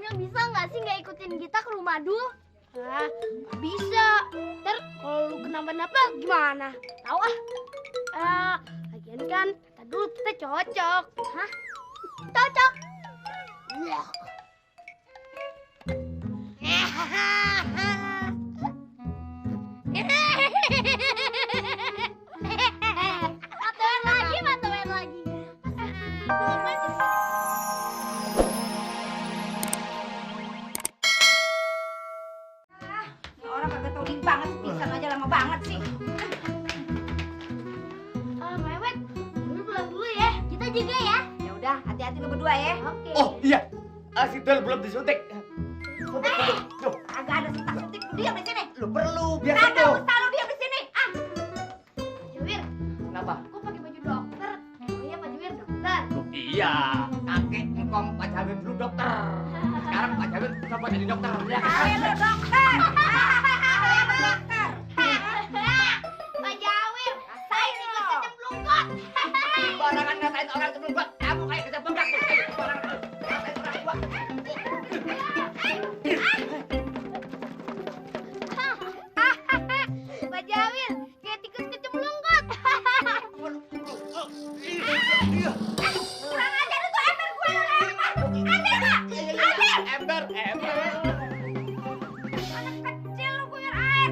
Nyonya bisa nggak sih nggak ikutin kita ke rumah Dul? Ah, bisa. Ntar kalau lu kenapa-napa gimana? Tahu ah. Lagian kan tadi dulu kita cocok. Hah? Cocok. Matoin lagi. Ini orang kagak tahu diri banget, pingsan aja lama banget sih. Mewek, dulu pulang dulu ya. Kita juga ya. Ya udah, hati-hati lu berdua ya. Oke. Oh iya, si Dul belum disuntik. Suntik dulu. Duh, Agak ada suntik-suntik, lu diam di sini. lu perlu biar Kagak sembuh. usah lu diam di sini. Ah, Jawir, Kenapa? kok pakai baju dokter? Iya, Pak Jawir dokter. Loh, iya, kakek engkong Pak Jawir dulu dokter. Sekarang Pak Jawir coba jadi dokter. Ya kan? kalian lu dokter. Kalian lu dokter. Pak Jawir, saya nih kecemplungkot. Barangan ngatain orang sebelum gua, kamu kayak kecemplungkot tuh. Ayo, barangan ngatain orang gua. Pak Jawir, kayak tikus kecemplungkot. Iya. Kurang ajar itu ember gue lu lempar. Ember gak? Ember. Anak kecil lu guyur air.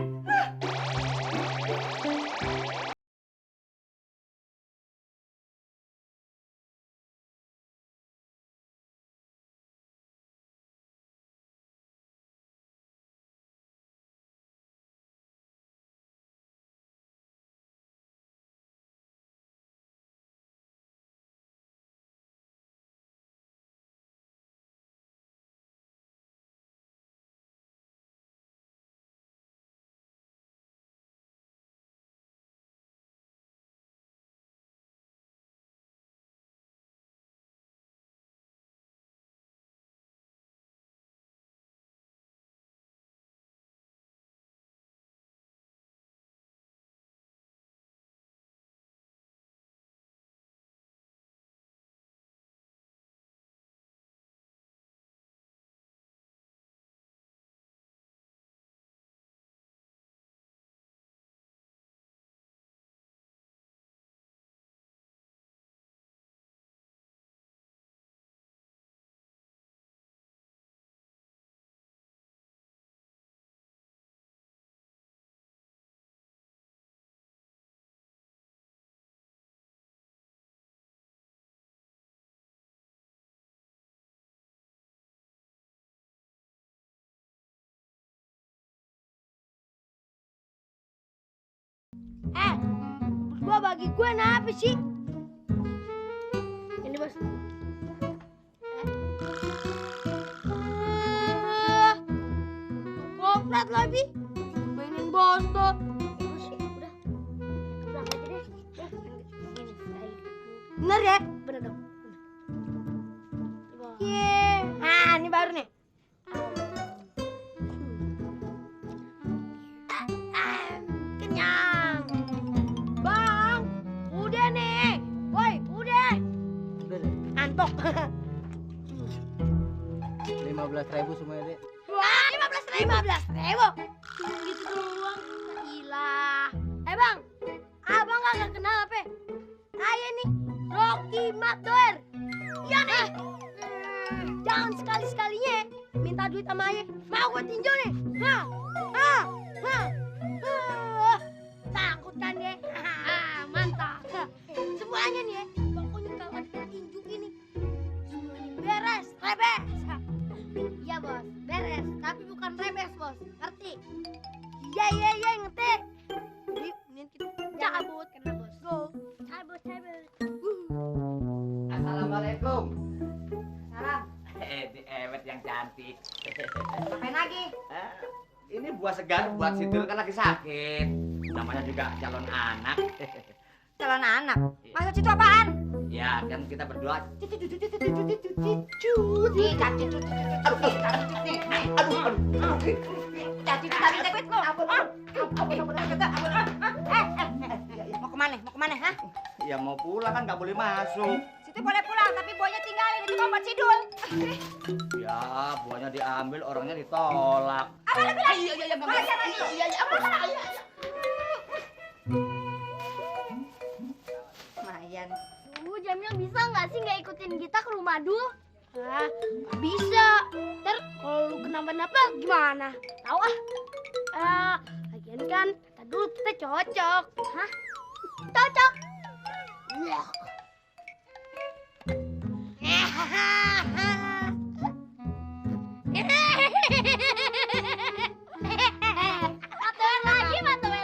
Berdua bagi gue kenapa sih? Ini bos. Koprat lagi. Mainin bos tuh. Ibu sih, udah. Pulang aja deh. Bener ya? Bener dong. Iya. Nah, ini baru nih. Kenyang. Bang, udah nih. Woi, udah. Udah deh, Antok. 15.000 semuanya deh. Wah, 15.000. Cuma gitu doang. Ilah. Bang, abang kagak kenal apa? Saya nih Rocky Matdoer. Iya nih. Jangan sekali-sekalinya minta duit sama ayah. Mau gue tinjau nih. Takut kan deh. Mantap. Semuanya nih ya. Pokoknya kalau ada tinju ini semuanya beres, rebes. Iya bos, beres. Tapi bukan rebes bos, ngerti? Iya, ngerti. Jadi, mending kita cabut. Kena bos. Go. Cabut. Assalamualaikum. Salam. Di ewet yang cantik. Ngapain lagi? Ini buah segar buat si Dul kan lagi sakit. Namanya juga calon anak. Calon anak. Maksud itu apaan? Ya kan kita berdua. Nih, cacit nih. Cacit debit lo. Mau kemana? Hah? Ya mau pulang kan nggak boleh masuk. Si Itu boleh pulang, tapi buahnya tinggalin itu kan buat Sidul. Ya, buahnya diambil, orangnya ditolak. Apa lu bilang? Iya, iya, iya, Mana siapa itu? iya, iya, apa? Lumayan. Jamil bisa nggak sih nggak ikutin kita ke rumah Dul? Ah, nggak bisa. Ntar kalau lu kenapa-napa gimana? Tahu ah. Lagian kan tadi dulu kita cocok. Hah? Cocok? Iya. Matoen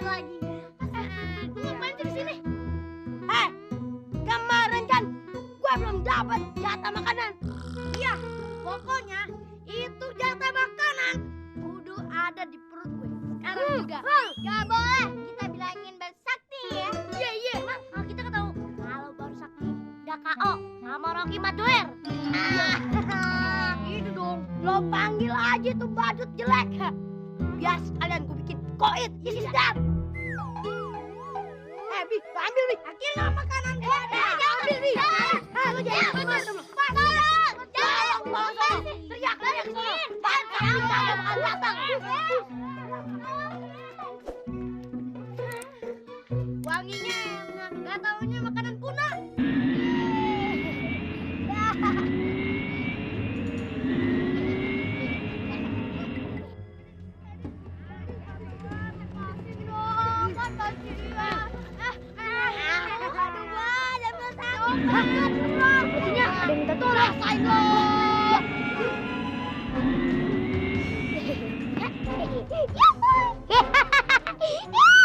lagi. Lu ngapain sih di sini? Kemarin kan gua belum dapat jatah makanan. Iya, pokoknya itu jatah makanan kudu ada di perut gue. Sekarang juga. Gak boleh kita bilangin Bang Sakti ya. Iya, iya. Kalau kita ketemu kalau baru Sakti udah KO sama Rocky Madoer. Itu dong. Lo panggil aja tuh badut jelek. Biar sekalian gue bikin koit isi sedap. Bi, ambil Bi. Akhirnya makanan gue ada. Ambil Bi. Lo jangan tolong. Teriak ke sana. Makan datang. Wanginya enak, gak taunya makanan punah. Bajunya ada yang minta tolong. Rasain lo.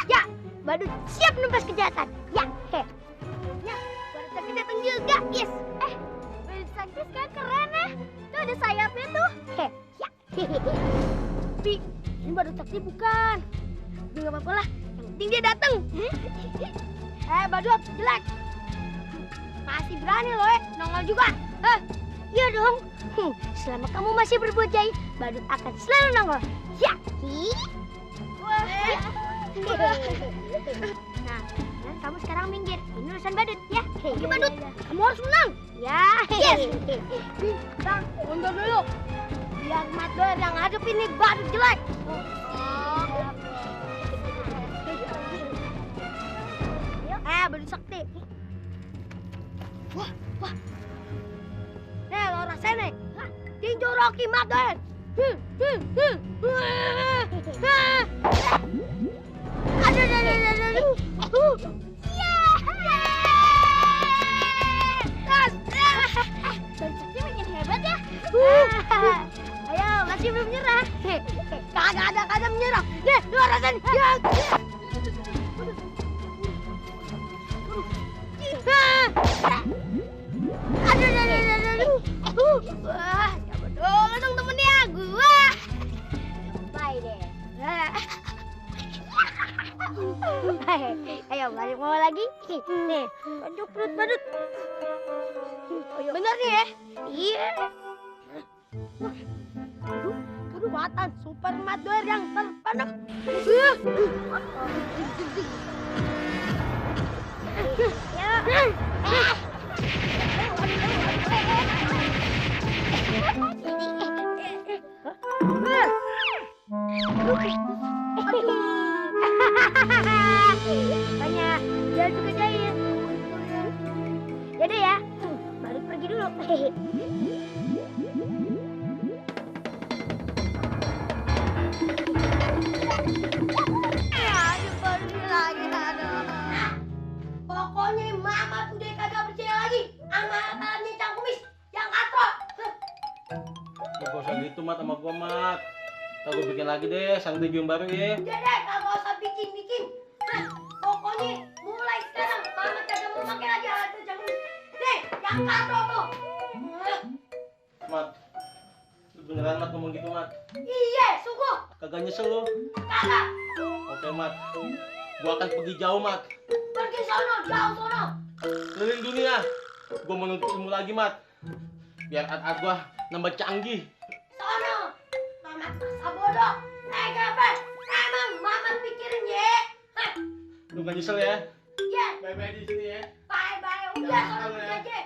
Ya, badut siap numpas kejahatan. Ya, ya, badut sakit datang juga, yes. Badut sakit sekarang keren ya. Tuh ada sayapnya tuh. Ya. Tapi ini badut sakit bukan. Tapi nggak apa-apa lah. Yang penting dia datang. Badut jelek. Masih berani loh nongol juga. Iya dong. Selama kamu masih berbuat jahat, badut akan selalu nongol. Ya. Nah, kamu sekarang minggir. Ini urusan badut ya. Oke badut, kamu harus menang. Ya. Yes. Bang, mundur dulu. Biar Madoer yang hadapin nih badut jelek. Badut sakti. Wah. Nih lo rasain nih. Tinju Rocky Madoer. Aduh. Sakti makin hebat ya. Ayo, masih belum nyerah. Kagak ada menyerah. Nih, lu rasain. Aduh. Wah, siapa dong temennya gua. Bye deh. Ayo balik mau lagi. Nih, tonjok perut badut. Bener nih ya? Iya. Aduh, buatan Super Madoer yang terpanak. Tanya, dia juga jahit. Jadi ya, balik pergi dulu. Pokoknya mama udah kagak percaya lagi sama katanya Cang Kumis yang katro. Ya gak usah gitu mat sama gua mat. Ntar gua bikin lagi deh sang baju yang baru ya. Udah deh, kagak usah bikin. Pokoknya mulai sekarang mama kagak mau pakai lagi alat Cang Kumis. Nih, yang katro tuh. Mat, lu beneran mat ngomong gitu mat? Iya, sungguh. Kagak nyesel lu? Kagak. Oke mat, gua akan pergi jauh mat. Pergi sono, jauh sono. Keliling dunia, gua mau nuntut ilmu lagi mat. Biar at gua nambah canggih. Sono. Mama masa bodoh. Gapet. Emang mama pikirin ya. Lu gak nyesel ya? Iya. Bye-bye di sini ya. Bye. Udah sono pergi aja.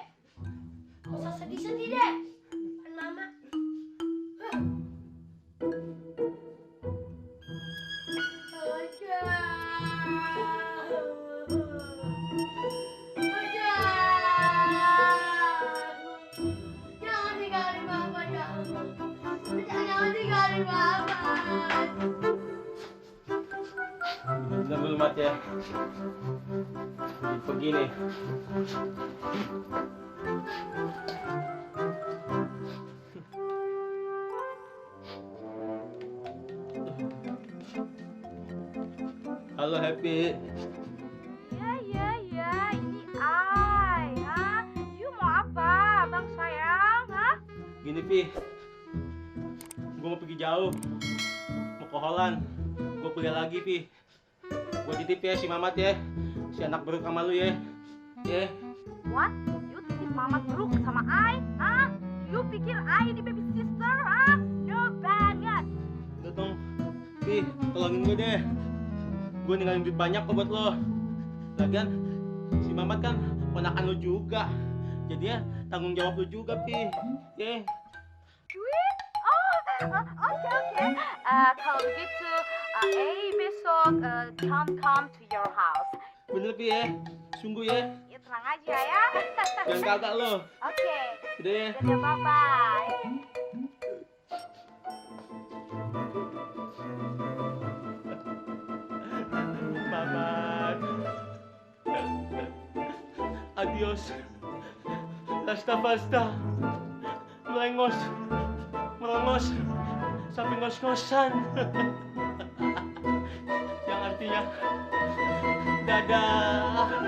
ya. Begini. Halo Happy. Ya, ini Ai, ha? You mau apa, Bang sayang, ha? Gini Pi, gue mau pergi jauh, mau ke Holland, gue kuliah lagi Pi. Gue titip ya si Mamat ya, si anak beruk sama lu ya. What? You titip Mamat Bruk sama Ai, ha? You pikir Ai ini baby sister, ha? No banget. Udah dong, Pi, tolongin gue deh. Gue ninggalin duit banyak kok buat lo. Lagian si Mamat kan ponakan lu juga, jadi ya tanggung jawab lu juga Pi. Duit? Oh, oke. Kalau begitu, besok come to your house. Bener Pi ya, sungguh ya. Ya tenang aja ya. Jangan kagak lo. Oke. Udah ya. Dadah, bye-bye. Mamat. Adios. Basta. Melengos. Sampai ngos-ngosan. Yang artinya dadah.